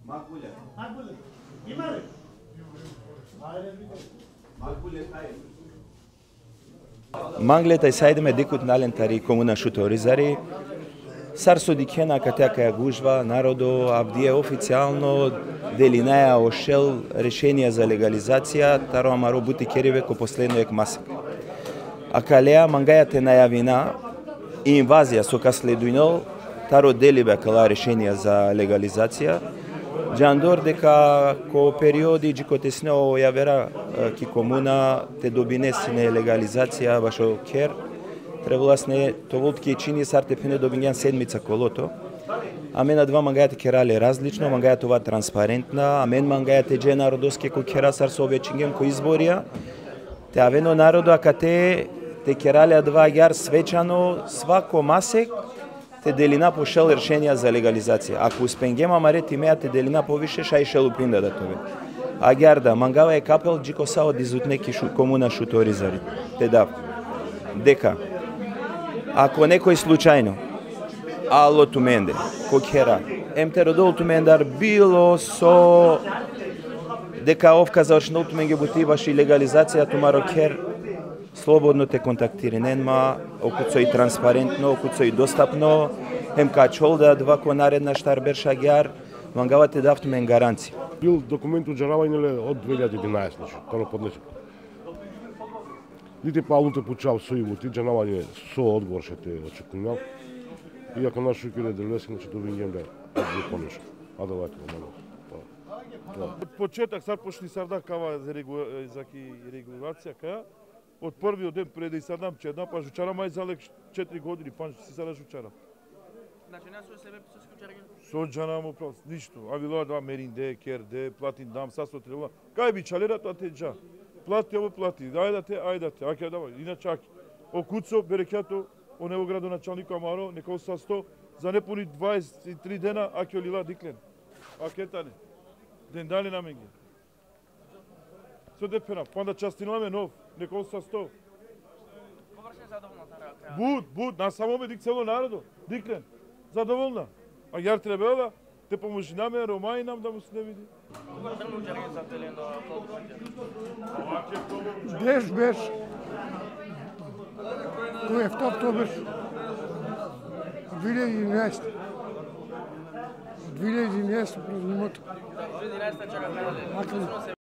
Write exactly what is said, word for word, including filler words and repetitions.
Makbule. Makbule. Ima li? Makbule, taj. Mangle taj sajde me dikut nalen tari komuna Šuto Orizari. Sar so dikhena, akate akaja gužva, narodo, avdive oficijalno delinaja o šel rešenija za legalizacija taro amaro buti keribe ko posledno jek masek. Akalea mangaja te najavina i invazija so ka sledujnel taro delibe akala rešenija za legalizacija. Džandor deka ko periodi dži kote sine o javera, e, ki komuna te dobine sine legalizacija bašo kher, trebela sine te ovel tuke i čini sar te phene dobingjan sedmica koloto. Amen adava mangaja te kera le različno, mangaja te ova transparentna, amen mangaja te dža e narodoske ko khera sar so obećingjem ko izborija. Te aven o narodo akate te kera le adava agjaar svečano, svako masek te delina po šel rešenija za legalizacija. Ako uspengjem amare timea te delina poviše, šaj šel upinda da te oven. Agjaar da, mangava jek apel dži ko sa o dizutne ki šu-, komuna Šuto Orizari. Te dav. Deka. Ako nekoj slučajno alo tumende ko khera, em te rodel tumendar bilo so, deka ov ka završinel tumenge buti baši legalizacija tumaro kher, slobodno te kontaktirinen ma, o kuco i transparentno, o kuco i dostapno, em ka ačhol da adava ko naredna štar berš agjaar, mangava te dav tumen garancija. Bil dokumentu džanava ine le od dve hiljade i jedanaeste, znači, tano podnese. Niti pa alun te pučav so i buti, džanava ine so odgovor šaj te očekujnav. I akana šukir e Devleske, znači, dobingjem le odgovor poneša. Adava e mano. Od početak, sar počni sar da kava za regu-, za ki regulacija kaja, od prvi den pre da i sad nam čedna, pa žučara maj za lek četiri godine, panč si sada žučara. Znači, nema so sebe, so si žučara? So džana mo plas, ništo. Avilo adava merinde, kerde, platin dam, sa so trebela. Kaj bi čalera to te dža? Plati, ovo plati, ajde te, ajde te, ake adava, inače ake. O kuco, berekjato, o nevo gradonačalniko amaro, neka ol sasto, za nepuni dvadeset tri dena, ake o lila diklen. Ake tane. Dendale namenge. So te phena, panda častinela amen ov, neka ol sasto. Površno zadovoljno taro kraja. But, but, na samo me, dik celo narodo, diklen. Zadovoljna. Agjaar trebela, te pomožina amen, Roma inam, da mu sine vidi. Koga vreme uđari za teleno? Berš, berš. Ko efta oktober. Dve hiljade i jedanaeste. Dve hiljade i jedanaeste, praznimato. Dve hiljade i jedanaeste, čekaj,